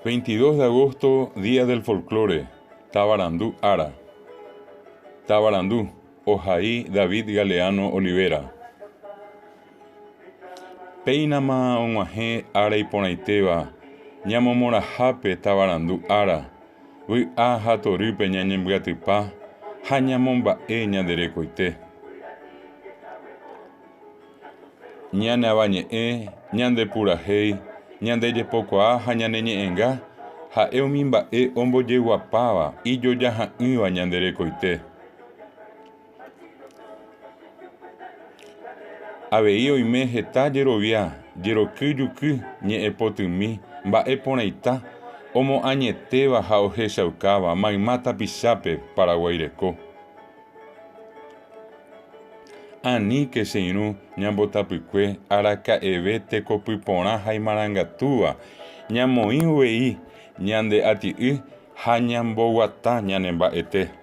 22 de agosto, Día del Folklore, Tavarandu ára. Tavarandu, ohai David Galeano Olivera. Péinama og̃uahẽ ára iporãitéva ñamomorãhápe tavarandu ára, vy'a ha torýpe ñañembyatypa ha ñamomba'e ñande rekoite. Ñane avañe'ẽ, ñande purahéi, ñande jepokuaa ha ñane ñe'ẽnga ha'e umi mba'e ombojeguapáva ijojaha'ỹva ñande rekoite. Avei oime heta jerovia, jeroky juky, ñe'ẽpotymi, mba'e porãita, omoañetéva ha ohechaukáva mayma tapichápe Paraguái reko. Aníke che irũ ñambotapykue araka'eve tekopy porã ha imarangatúva, ñamoĩ uvei ñande ati'y ha ñamboguata ñane mba'ete.